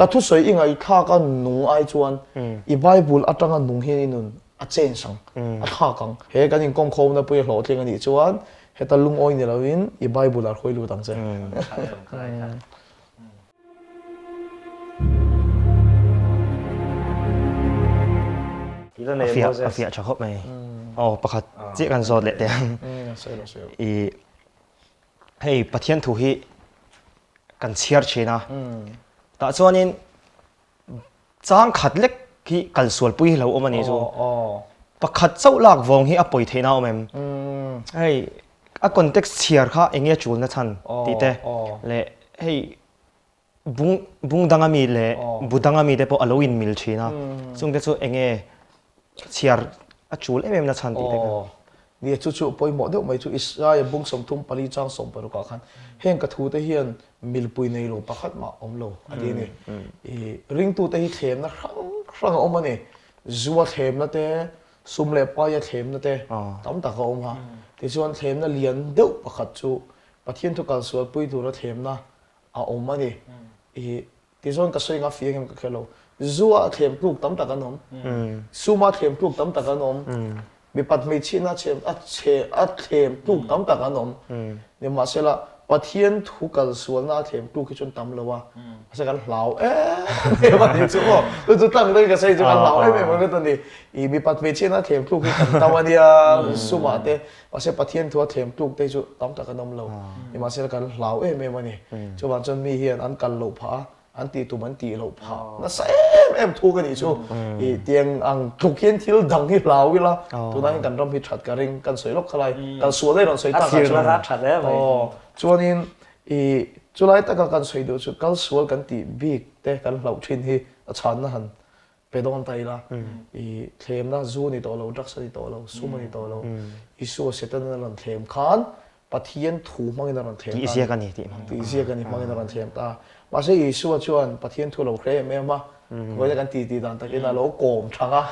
Ka thusawi i ngaihthlak a nung ai chuan i Bible atanga nung hian i nun a change ang, a thlak ang. He kan inkawmkhawmna pui a hlawhtling a nih chuan heta lungawi ni loin i Bible ah hruai lut ang che. A fiah a fiah tha khawp mai. Aw pakhat chiah kan zawt leh teh ang. I hei Pathian thu hi kan chhiar thin a. Tah chuanin chang khat lek hi kal sual pui hi lo awm a nih chu. Pakhat chauh lak vawng hi a pawi theihna a awm em? Hei a context chhiar kha eng nge chulna chhan tih te leh hei bung bung danga mi leh bu danga mi te pawh a lo inmil thin a, chungte chu eng nge chhiar a chul em em na chhan tih te kha. Nia chu chu pawimawh deuh mai chu Israel bung 34 chang 16 ah khan heng ka thu te hian milpui nei lo pakhat mah awm lo a ti a ni. I ringtute hi thlemna hrang hrang a awm a ni. Zua thlemna te, sum leh paia thlemna te tam tak a awm a. Tichuan thlemna lian deuh pakhat chu Pathian thu kalsualpui tura thlemna a awm a ni. I Tichuan ka sawi nga fiang em ka hre lo. Zu ah thlem tluk tam tak an awm. Sum ah thlem tluk tam tak an awm. Mipat hmeichhiatna chhem a chhe a thlem tluk tam tak an awm. Nimahsela Pathian thu kal sualna a thlem tluk hi chuan tam lo a. Mahse kan hlau em em a nih chu maw. Chu chu tlang deuhin ka sawi chu kan hlau em em ang a ni. I mipat hmeichhiatna thlem tluk hi kan tam a nia sum ah te. Mahse Pathian thu a thlem tluk te chu tam tak an awm lo. Nimahsela kan hlau em em a ni. Chuvang chuan mi hian an kal loh phah a, an tih tum an tih loh phah nasa em em thuk a nih chu. I tiang ang tluk hian thil dang hi hlau ila, tunah hian kan ram hi that ka ring, kan sawi lawk khalai, kan sual daih rawn sawi tak ah chuan. Aw, chuanin i chulai taka kan sawi duh chu kal sual kan tih bik te kan hlauh thin hi a chhanna han pe dawn ta ila, i thlemna zu ni tawh lo, drugs a ni tawh lo, sum a ni tawh lo, Isua Satan a rawn thlem khan Pathian thu hmangin a rawn thlem ta. Tihziak a ni tih hmang. Tihziak a ni hmangin a rawn thlem ta. Mahse Isua chuan Pathian thu lo hre em em a, vawiin kan titi dan takin a lo kawm thang a,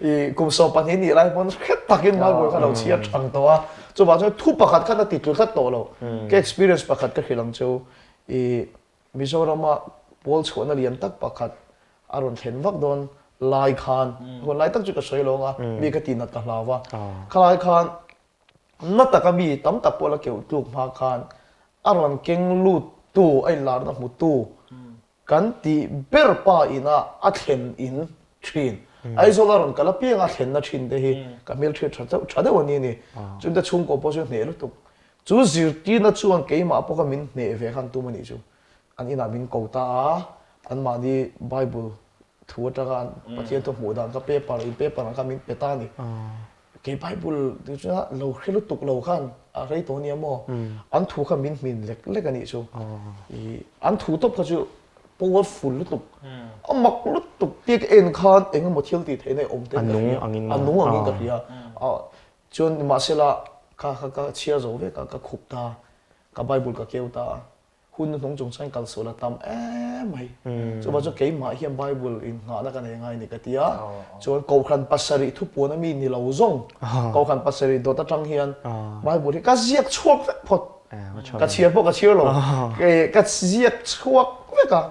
i kum 12 nih lai pawn hret takin Bible kha lo chhiar thang tawh a, chuvang chuan thu pakhat khan a ti tlu tlat tawh lo. Ka experience pakhat ka hrilh ang chu, i Mizorama pawl chhuahna lian tak pakhat a rawn thlen vak dawn lai khan, hun lai tak chu ka sawi lo ang a, mi ka tihnat ka hlau va, khalai khan na taka mi tam tak pawh la keuh tluk hma khan a rawn keng lut tu, a inlarna hmu tu kan tih ber pa ina a thlen in thin. Aizawl a rawn kal apiang a thlenna thin te hi ka hmelhriat tha deuh tha deuh a ni a ni. Chungte chhungkaw pawh chu hneh lutuk. Chu zirtirna chuan keimah pawh kha min hneh ve khan tum a nih chu. An inah min ko ta a, anmahni Bible thu atanga an Pathian thu hmuh dan kha paper in paper ang kha min pe ta a ni. Kei Bible tih chuan lo hre lutuk lo khan a rei tawh ania maw? An thu kha min hmin lek lek a nih chu. I an thu tawp kha chu powerful lutuk, a mak lutuk tia ka en khan eng emaw thil tih theihna awm te ka hria, a nung angin ka hria. Chuan nimahsela ka ka ka chhiar zo vek a, ka khup ta, ka Bible ka keu ta a. Hun hnung chung chuan kal sual a tam em mai. Chuvang chuan keimah hian Bible innghahna ka nei ngai a ni ka ti a. Chuan Kohhran pasarih thupuan a mi ni lo zawng, Kohhran pasarih dawt atang hian Bible hi ka ziak chhuak vek phawt. Ka chhiar pawh ka chhiar lo. Ka ziak chhuak vek a.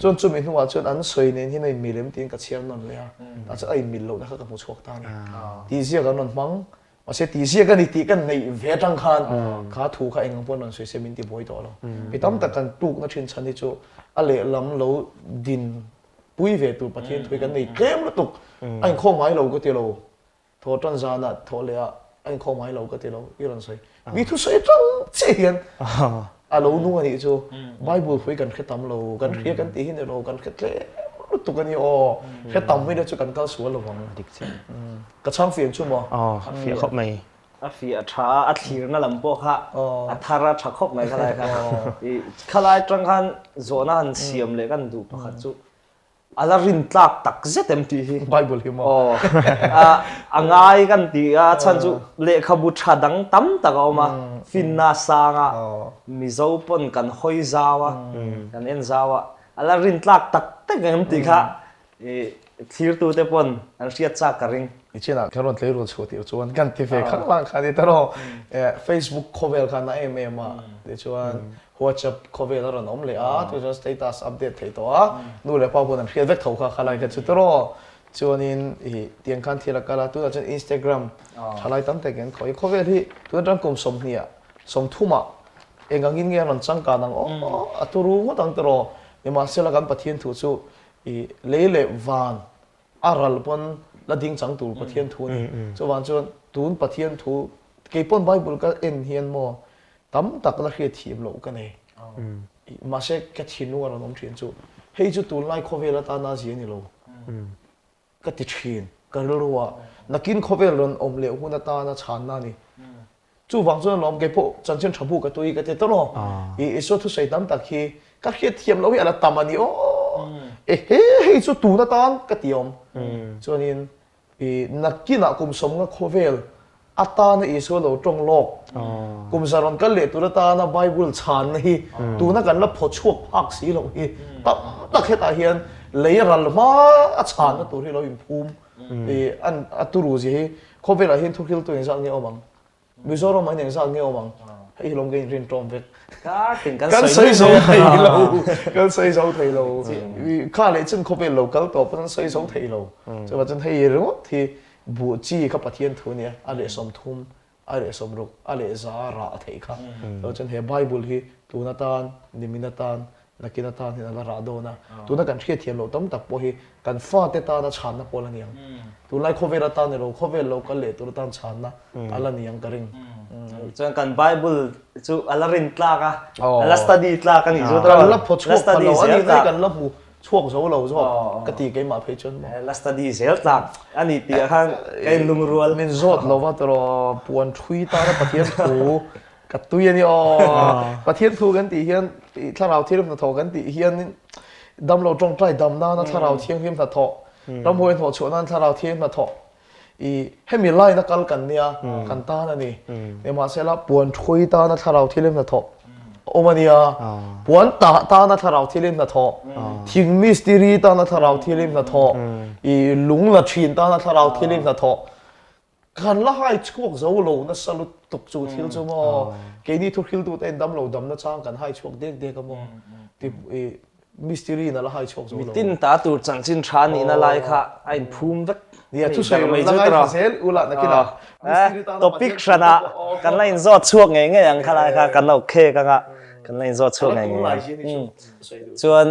Chuan chumi hnuah chuan an sawi nen hian a inmil em tiin ka chhiar nawn leh a. Tah chuan a inmil lohna kha ka hmu chhuak ta a ni. Tih ziak an rawn hmang. Mahse tih ziak a ni tih kan neih ve atang khan kha thu kha eng ang pawh rawn sawi se min ti buai tawh lo. Mi tam tak kan tlukna thin chhan hi chu a lehlam lo din pui ve tur Pathian thu hi kan nei tlem lutuk. A inkhawm ngai lo ka ti lo. Thaw tan zanah thaw leh ah a inkhawm ngai lo ka ti lo i rawn sawi. Mi thusawi atang chiah hian a lo nung a nih chu Bible hui kan hre tam lo, kan hria kan tih hi ni lo, kan hre tlem lutuk a ni aw. Hre tam mai na chu kan kal sual lo vang. Dik chiah. Ka chhang fiah chu maw? Aw, fiah khawp mai. A fiah tha a, a thlirna lam pawh kha a thar a tha khawp mai khalai kha. I khalai atang khan zawhna han siam leh kan duh pakhat chu A la rin tlak tak zet em tih hi. Bible hi maw? Aw. A ngai kan ti a, chhan chu lehkhabu tha dang tam tak a awm a, finna a sang a, Mizo pawn kan hawi zau a, kan en zau a, a la rin tlak tak tak em tih kha thlirtute pawn an hriat chak ka ring. Nichinah kan rawn tleirawl chhuah tir chuan kan ti ve khang lang kha ni ta rawh. Facebook khawvel khan a em em a, tichuan. WhatsApp khawvel a rawn awm leh a, tunah chuan status update theih tawh a, nu leh pa pawn an hriat vek tho kha khalai kha chu tawh Chuanin ih tiang khan thil a kal a, tunah chuan Instagram thalai tam takin an khawih. Khawvel hi tun atang kum sawmhnih ah, sawmthumah eng angin nge a rawn changkan ang aw, a turu ngawt ang tawh. Nimahsela kan Pathian thu chu ih lei leh van a ral pawn la ding chang tur Pathian thu a ni. Chuvang chuan tun Pathian thu kei pawn Bible ka en hian maw tam tak la hriat thiam loh ka nei. Mahse ka thinlung a rawn awm thin chu hei chu tunlai khawvel atana zia a ni lo ka ti thin ka rilru a, nakin khawvel rawn awm leh hun atana chhanna a ni. Chuvang chuan alawm kei pawh chanchin tha bu ka tui ka ti tawh lo. I Isua thusawi tam tak hi ka hriat thiam loh hi a la tam a ni aw. Ehe hei chu tun atan ka ti awm. Chuanin I nakinah kum sawmnga khawvel atana Isua lo tawng lawk, kum za rawn kal leh tur atana Bible chhanna hi tuna kan la phaw chhuak phak si loh hi tam tak hetah hian lei ral hma a chhanna tur hi lo inphum i a turu zia hi khawvelah hian thuhriltu engzat nge awm ang? Mizoram ah hian engzat nge awm ang? Hei hi lawm ka inrin tawm vek. Kan sawi zo thei lo. Kan sawi zo thei lo. Kha leh chin khawvel lo kal tawh pawn an sawi zo thei lo. Chuvang chuan hei ringawt hi buh chi kha Pathian thu ania, a leh 30, a leh 60, a leh za rah theih kha. Chuvang chuan he Bible hi tun atan, nimin atan, Nakin atan hian a la rah dawn a, tuna kan hriatthiam loh tam tak pawh hi kan fate tana chhanna pawh a la ni ang. Tunlai khawvel atan ni lo, khawvel lo kal leh tur atan chhanna a la ni ang ka ring. Chuan kan Bible chu a la rin tlak a, a la study tlak a nih chu. Kan la phaw chhuak pha lo a nih na hi kan la hmu chhuak zo lo zawk ka ti keimah phei chuan maw. La study zel tlak a ni tih ah khan ka inlungrual. Min zawt lo va tawh puan thui tana Pathian thu Ka tui a ni aw. Pathian thu kan tih hian thlarau thianghlim hnathawh kan tih hian damlo tawngtai dam nana thlarau thianghlim hnathawh, ramhuai hnawh chhuah nan thlarau thianghlim hnathawh i hemi line a kal kan nia kan tan a ni. Nimahsela puan thui tana thlarau thianghlim hnathawh awm a nia, puan tah tana thlarau thianghlim hnathawh, thing mistiri tana thlarau thianghlim hnathawh, i lung la thin tana thlarau thianghlim hnathawh Kan la hai chhuak zo lo nasa lutuk chu thil chu maw keini thuhriltute in damlo damna chang kan hai chhuak dek dek a maw ti i mistiri in a la hai chhuak zo lo. Mitin ta tur chanchin tha nihna lai kha a inphum vek. Nia thusawi rawn la ngaithla zel ula nakinah mistiri tana Topic hranah kan la inzawt chhuak ngei ngei ang kha lai kha kan lo khek anga kan la inzawt chhuak ngei ngei ang. Chuan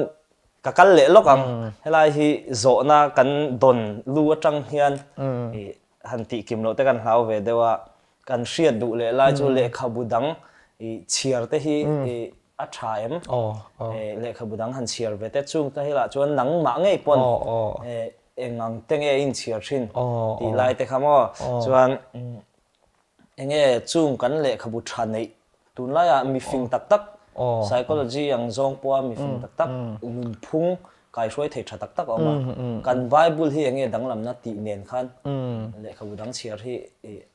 Ka kal leh lawk ang. Helai hi zawhna kan dawn lu atang hian han tih kim loh te kan hlau ve deuh a, kan hriat duh leh lai chu lehkhabu dang chhiar te hi a tha em? Lehkhabu dang han chhiar ve te chung te hilah chuan nangmah ngei pawn eng ang te nge i inchhiar thin tih lai te kha maw? Chuan Enge chung kan lehkhabu tha neih tunlaiah mifing tak tak, psychology ang zawng pawha mifing tak tak, nunphung kaihruai thei tha tak tak a awm a. Kan Bible hi enge danglamna tih nen khan lehkhabu dang chhiar hi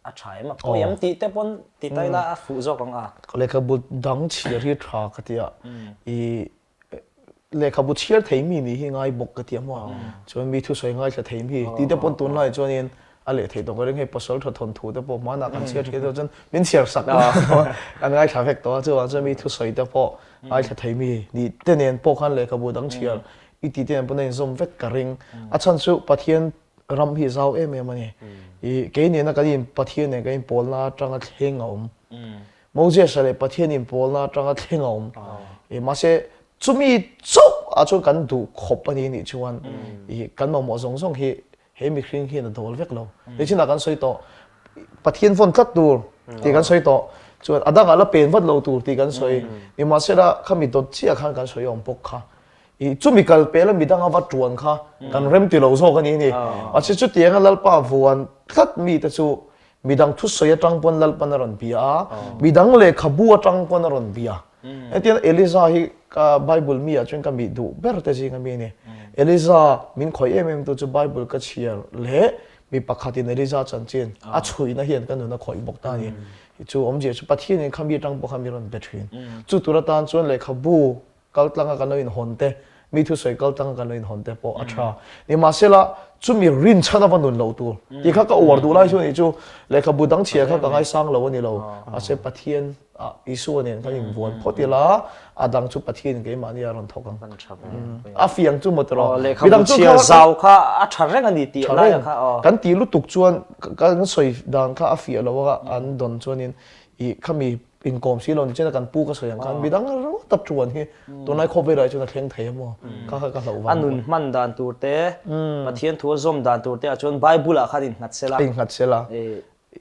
a tha em a, pawi em tih te pawn ti ta ila a fuh zawk ang a. Lehkhabu dang chhiar hi tha ka ti a, i lehkhabu chhiar thei mi nih hi ngai bawk ka ti a maw chuan mi thusawi ngaithla thei mi tih te pawn tunlai chuanin a leh theih tawh ka ring hei pasal tha thawnthu te pawh hmanah kan chhiar thin chuan min chhiar sak kan ngaithla vek tawh a chuvang chuan mi thusawi te pawh ngaithla thei mi nih te nen pawh khan lehkhabu dang chhiar i tih te nen pawn a inzawm vek ka ring a chhan chu Pathian ram hi zau em em a ni i kei nena kan in Pathian nen kan inpawlna atanga thleng a awm. Moses-a leh Pathian inpawlna atanga thleng a awm. I mahse chumi chauh ah chuan kan duh khawp a ni nih chuan i kan mamawh zawng zawng hi he mihring hian a dawl vek lo. Nichinah kan sawi tawh Pathian vawn tlat tur tih kan sawi tawh chuan a dangah la pen vat lo tur tih kan sawi. Nimahsela khami dawt chiah khan kan sawi awm bawk kha. I chumi kal pela midanga va tuan kha kan rem ti lo zawk a ni ni. Mahse chutianga Lalpa vuan tlat mite chu Midang thusawi atang pawn Lalpan a rawn bia a, midang lehkhabu atang pawn a rawn bia. Hetiang Eliza hi ka Bible mi ah chuan ka mih duh ber te zinga mi a ni. Eliza min khawih em em tu chu Bible ka chhiar leh mi pakhatin Eliza chanchin a chhuihna hian ka nun a khawih bawk ta a ni. Chu awmzia chu Pathianin kha mi atang pawh khan mi rawn be thin. Chu tur atan chuan lehkhabu Kal tlanga kan lo inhawn te Mi thusawi kal tanga kan lo inhawn te pawh a tha. Nimahsela, chumi rinchhan ava nun lo tur tih kha ka uar duh lai chu a nih chu. Lehkhabu dang chhia kha ka ngaisang lo a ni lo. Mahse Pathian ah Isua nen kan invuan phawt ila, a dang chu Pathianin keimahni a rawn thawk ang. A fiang chu maw tiraw? Lehkhabu chhiar zau kha a tha reng a ni tih laia kha aw. Kan tih lutuk chuan kan sawi dan kha a fiah lo a, an dawn chuanin ih khami inkawm si lo ni chuan kan pu ka sawi ang khan midang ringawt a tuan hi tunlai khawvel ah chuan a thleng thei a maw kha kha ka hlauh vang A nun hman dan tur te Pathian thu a zawm dan tur te ah chuan Bible ah khan innghat sela innghat sela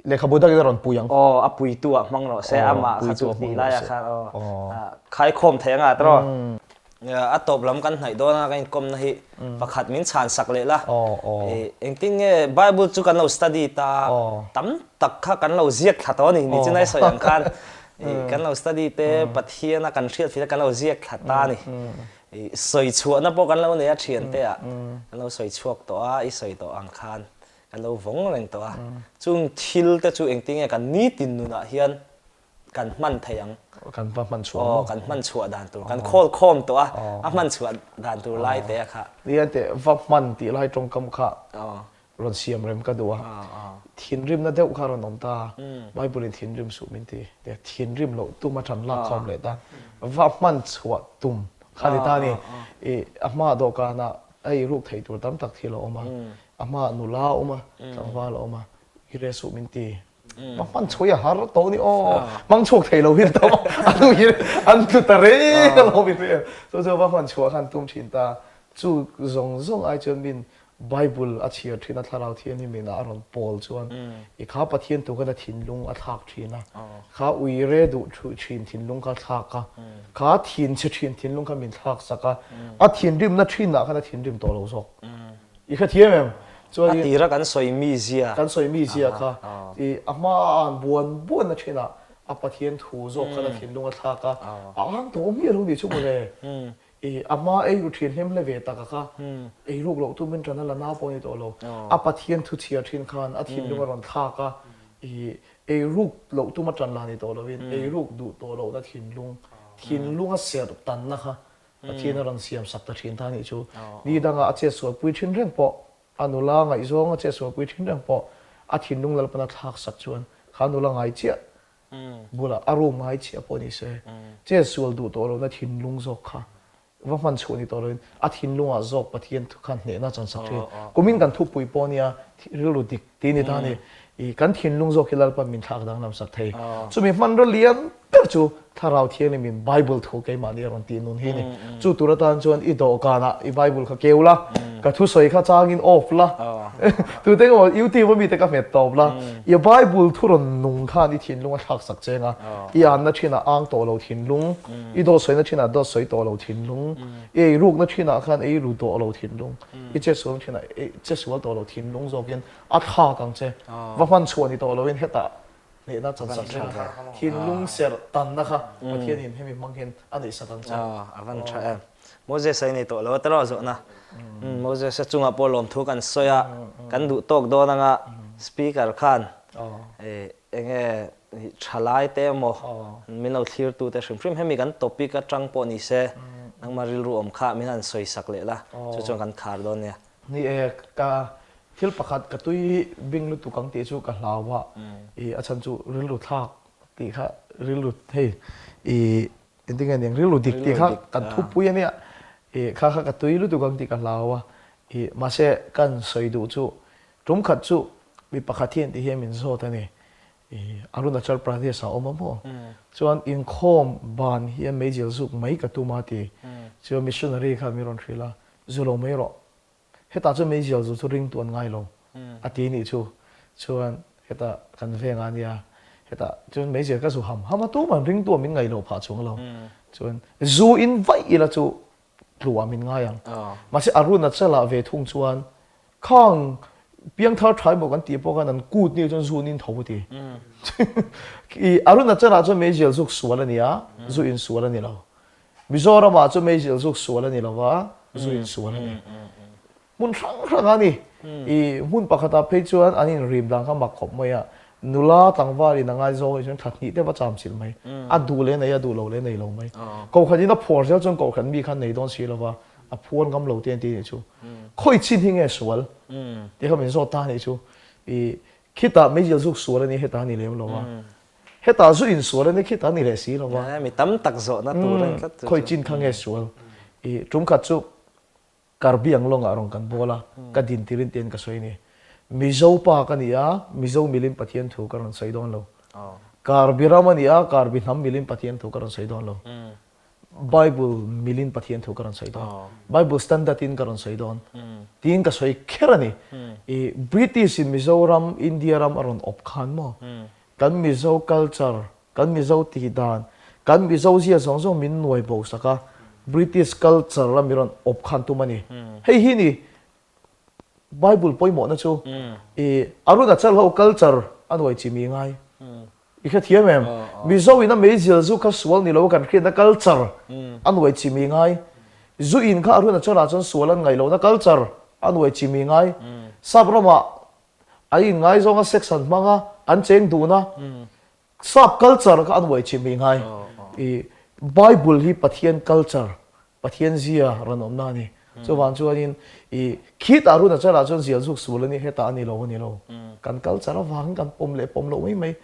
lehkhabu dakin a rawn pui ang aw a puitu ah hmang rawh se amah kha chu tih lai ah khan aw khaikhawm thei anga tiraw A tawp lam kan hnaih dawn a, kan inkawmna hi pakhat min chhan sak leh la. Engtin nge Bible chu kan lo study ta, tam tak kha kan lo ziak thla tawh a ni, ni chu nai sawi ang khan kan lo study te Pathiana kan hriat fina kan lo ziak thla ta a ni. Sawi chhuahna pawh kan lo nei a thian te ah kan lo sawi chhuak tawh a, i sawi tawh ang khan kan lo vawng reng tawh a. Chung thil te chu engtin nge kan nitin nunah hian kan hman thei ang. Kan va hman chhuah maw? Aw, kan hman chhuah dan tur. Kan khawl khawm tawh a, a hman chhuah dan tur lai te a kha. Nia teh, va hman tih lai tawngkam kha rawn siam rem ka duh a. Thinrimna deuh kha rawn awm ta a, Bible in thinrim suh min ti. Thinrim loh tum a tan lak kha awm leh ta. Va hman chhuah tum kha ni ta a ni. I a hma dawhkanah hei ruk theih tur tam tak thil a awm a, a hmaah nula a awm a, tlangval a awm a, i reh suh min ti. Ma hman chhuai a har tawh ni aw. Hmang chhuak thei lo hi tam a nu hi an tlu ta reng a lo mi vel. Chu chu va hman chhuah khan tum thin ta. Chu zawng zawng ai chuan min Bible a chhiar thin a thlarau thianghlim in a rawn pawl chuan i kha Pathian tu khan a thinlung a thlak thin a. Kha uire duh thin thinlung kha thlak a. Kha thinchhe thin thinlung kha min thlak sak a. A thinrimna thin ah khan a thinrim tawh lo zawk. I kha thiam em? Chuan A tira kan sawi mi zia. Kan sawi mi zia kha i a hma an buan buan na thin ah a Pathian thu zawk khan a thinlung a thlak a, a ang tawh miah lo nih chu mawle. I a hma ei ru thin hlim hle ve tak a kha ei ruk loh tumin tan a la na pawh a ni tawh lo. A Pathian thu chhiar thin khan a thinlung a rawn thlak a, i ei ruk loh tuma tan la ni tawh loin ei ruk duh tawh lohna thinlung, thinlung a serh tanna kha Pathian a rawn siam sak ta thin ta anih chu. Ni dangah a chetsualpui thin reng pawh, a nula ngaihzawng a chetsualpui thin reng pawh a thinlung Lalpan a thlak sak chuan kha nula ngai chiah bulah a room ngai chiah pawh ni se, chetsual duh tawh lohna thinlung zawk kha va hman chhuah ni tawh loin a thinlungah zawk Pathian thu khan hnehna chan sak thin. Kumin kan thupui pawh nia rilru dik tih ni ta a ni. I kan thinlung zawk hi Lalpan min thlak danglam sak thei. Chumi hmanraw lian ber chu Thlarau Thianghlim in Bible thu keimahni a rawn tih nun hi a ni. Chu tur atan chuan i dawhkanah i Bible kha keu la, ka thusawi kha changin off la, tute emaw YouTube a mite ka hmet tawp la, i Bible thu rawn nung khan i thinlung a thlak sak cheng a, i anna thinah ang tawh lo thinlung, i dawt sawina thinah dawt sawi tawh lo thinlung, i eirukna thinah khan eiru tawh lo thinlung, i chesualna thinah chesual tawh lo thinlung zawkin A thlak ang che. Va hman chhuah ni tawh loin hetah hnehna chan sak thin kha thinlung serh tanna kha Pathianin hemi hmang hian a neih sak ang che. A van tha em. Moses a i nei tawh lo a tiraw zawhna. Moses a chungah pawh lawmthu kan sawi a, kan duh tawk dawn anga speaker khan enge thalai te emaw min lo thlir tu te hrim hrim hemi kan topic atang pawh ni se nangmah rilru awm kha min han sawi sak leh la chu chuan kan khar dawn nia. Ni e, ka thil pakhat ka tui bing lutuk ang tih chu ka hlau a, i a chhan chu rilru thlak tih kha rilru hei i engtin nge niang rilru dik tih kha kan thupui a nia, i kha kha ka tui lutuk ang tih ka hlau a, i mahse kan sawi duh chu tum khat chu mi pakhat hian ti hian min zawt a ni, i Arunachal Pradesh ah awm a maw chuan inkhawm ban hian meizial zuk mai ka tum a ti chuan missionary khan min rawn hrilh a, Zu lo mai rawh. Hetah chuan meizial zu chu ring tu an ngai lo a ti nih chu. Chuan hetah kan veng a nia, hetah chuan meizial ka zu ham ham a tuman ring tu ah min ngaih loh phah chuang lo. Chuan zu in vaih ila chu tlu ah min ngai ang. Mahse Arunachal-ah ve thung chuan Khang piangthar tha emaw kan tih pawh khan an kut ni chuan zu nin tho a ti. I Arunachal-ah chuan meizial zuk sual a ni a, zu in sual a ni lo. Mizoramah chuan meizial zuk sual a ni lo va, zu in sual a ni. Hmun hrang hrang a ni. I hmun pakhatah phei chuan an inrim dan kha mak khawp mai a, nula tlangval in a ngaizawng hi chuan thla hnih te va cham chilh mai. A duh leh nei a, duh lo leh nei lo mai. Kohhran in a phuar zel chuan kohhran mi kha nei dawn si lo va. A phuar ngam lo te an ti anih chu. Khawi chin hi nge sual? Tih kha min zawt ta anih chu. I khitah meizial zuk sual a ni hetah a ni lem lo a. Hetah zu insual a ni khitah a ni leh si lo a. Mi tam tak zawhna tur a ni tlat chu. Khawi chin kha nge sual? I tum khat chu Karbi ang lawngah rawn kan bawl a, ka din tirin tiin ka sawi a ni. Mizo pa ka ni a, Mizo milin Pathian thu ka rawn sawi dawn lo. Karbi ram a ni a, Karbi hnam milin Pathian thu ka rawn sawi dawn lo. Bible milin Pathian thu ka rawn sawi dawn. Bible standard in ka rawn sawi dawn. Tiin ka sawi kher a ni. I British in Mizoram, India ram a rawn awp khan maw? Kan Mizo culture, kan Mizo tih dan, kan Mizo zia zawng zawng min nuai bo sak a, British culture lam i rawn awp khan tum a ni. Hei hi ni Bible pawimawhna chu i Arunachal ho culture a nuai chi mi ngai. I hrethiam em? Mizo in a meizial zu kha sual ni lo kan hriatna culture a nuai chi mi ngai. Zu in kha Arunachal ah chuan sual an ngaih lohna culture a nuai chi mi ngai. Sap ramah An inngaizawng a sex an hmang a, an cheng dun a, sap culture kha an uai chim hi ngai. I Bible hi Pathian culture, Pathian zia rawn awmna a ni. Chuvang chuanin i khitah run a chalah chuan zial zuk sul a ni, hetah a ni lo a ni lo. Kan culture avangin kan pawm leh pawm loh mai mai.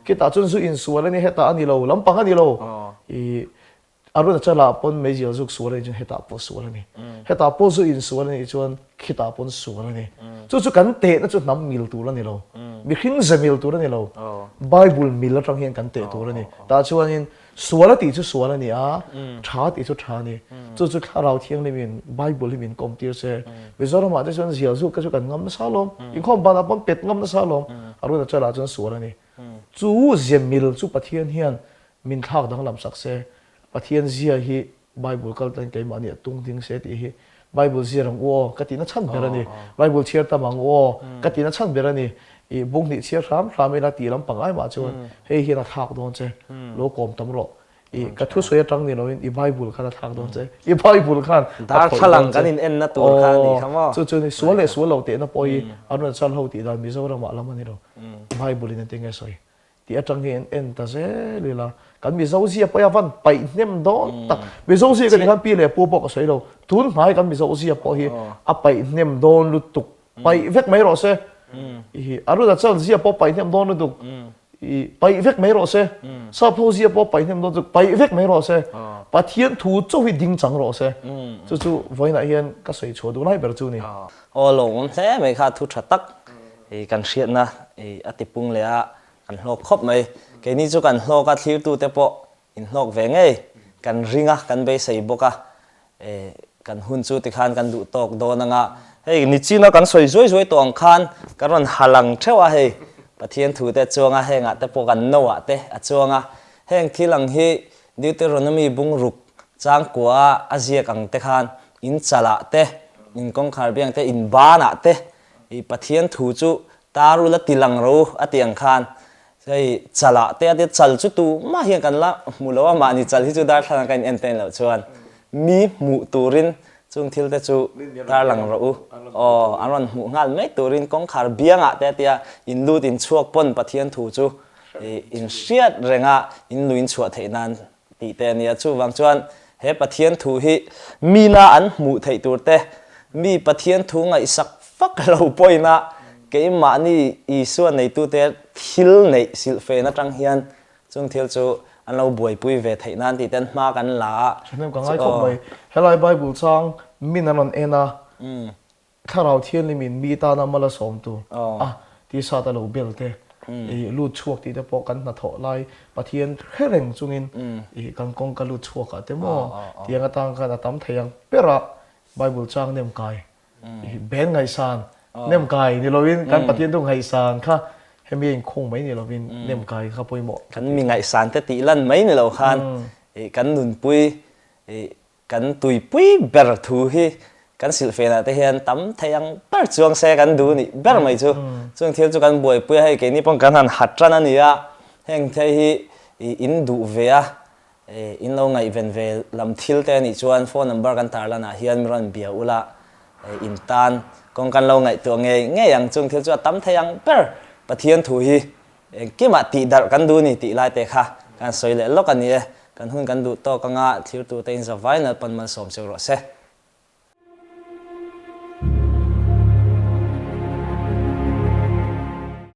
Khitah chuan zu insual a ni, hetah a ni lo, lampang a ni lo. I Arunachala pawn meizial zuk sual a nih chuan hetah pawh sual a ni. Hetah pawh zu in sual a nih chuan khitah pawn sual a ni. Chu chu kan tehna chu hnam mil tur a ni lo. Mihring ze mil tur a ni lo. Bible mil atang hian kan teh tur a ni. Tah chuanin sual a tih chu sual a ni a, tha tih chu tha a ni. Chu chu Thlarau Thianghlimin Bible hi min kawm tir se. Mizoramah te chuan zial zuk te chu kan ngam nasa alawm. Inkhawm banah pawn pet ngam nasa alawm. Arunachala chuan sual a ni. Chu ze mil chu Pathian hian Min thlak danglam sak se, Pathian zia hi Bible kal tlain keimah nih a tung ding se tih hi Bible zir ang u aw ka tihna chhan ber a ni. Bible chhiar tam ang u aw ka tihna chhan ber a ni. I bung hnih chhiar hram hram ila tih lam pangai mah chuan hei hian a thlak dawn che, lo kawm tam rawh. I ka thusawi atang ni loin i Bible khan a thlak dawn che, i Bible khan a khawih dawn che. Darthlalang kan in enna tur kha a nih kha maw? Chu chu ni sual leh sual lo tehna pawh hi an rawn chhan ho tih dan Mizoramah lam a ni lo. Bible in engtin nge sawi? Tih atang hian en ta zel ila, kan Mizo zia pawh hi a van paih hnem dawn tak. Mizo zia ka nih khan pi leh pu pawh ka sawi lo, tun hnai kan Mizo zia pawh hi a paih hnem dawn lutuk, paih vek mai rawh se. I Arunachal zia pawh paih hnem dawn lutuk, i paih vek mai rawh se. Sapho zia pawh paih hnem dawn lutuk, paih vek mai rawh se. Pathian thu chauh hi ding chang rawh se. Chu chu vawiinah hian ka sawi chhuah duh lai ber chu ni. Aw lawmawm hle mai kha thu tha tak kan hriatna a tipung leh a, kan hlawk khawp mai. Keini chu kan hlawk a, thlirtute pawh in hlawk ve ngei. Kan ring a, kan beisei bawk a, kan hun chu tikhan kan duh tawk dawn ang a. Hei nichina kan sawi zuai zuai tawh ang khan kan rawn ha lang theuh a, hei Pathian thute a chuang a, hengah te pawh kan no ah te a chuang a. Heng thil ang hi Deuteronomy bungruk changkua a ziak ang te khan in chalah te, in kawngkhar biang te, in banah te I Pathian thu chu tar ula ti lang ro a ti ang khan hei chalah te a tia chal chu tu mah hian kan la hmu lo a mahni chal hi chu darthlalang ka in en tain loh chuan mi hmuh turin chung thil te chu tar lang rawh u aw an rawn hmuh nghal mai turin kawngkhar biangah te a tia in lut in chhuak pawn Pathian thu chu in hriat renga in luin chhuah theih nan tih te a ni a. Chuvang chuan he Pathian thu hi mina an hmuh theih tur te, mi Pathian thu ngaihsak fak lo pawhin a keimahni Isua neitute thil neih silhfen atang hian chung thil chu an lo buaipui ve theih nan tih ten hma kan la a. Thahnem ka ngai khawp mai. Helai Bible chang min an rawn en a. Thlarau Thianghlimin mi tana mal a sawm tur a tisa ta lo bel te, i lut chhuak tih te pawh kan hnathawh lai Pathian hre reng chungin i kan kawngka lut chhuak ah te maw tiang atang khan a tam thei ang ber a Bible chang nem kai i ben ngaihsan nem kai ni lovin kan Pathian chu ngaihsan kha hemi a inkhung mai ni lovin nem kai kha pawimawh. Kan mi ngaihsan te tih lan mai ni lo khan i kan nunpui i Kan tuipui ber thu hi kan silhfenah te hian tam thei ang ber chuang se kan duh nih ber mai chu. Chung thil chu kan buaipui a, hei keini pawn kan han hat tan a ni a, heng thei hi in duh ve a, in lo ngaihven ve lam thil te a nih chuan phone number kan tarlan ah hian mi rawn bia ula in tan kawng kan lo ngaihtuah ngei ngei ang. Chung thil chu a tam thei ang ber Pathian thu hi Engkimah tihdarh kan duh ni tih lai te kha kan sawi leh lawk a ni e. Kan hun kan duh tawk anga thlirtute in zavai nalh pawn malsawm cheu rawh se.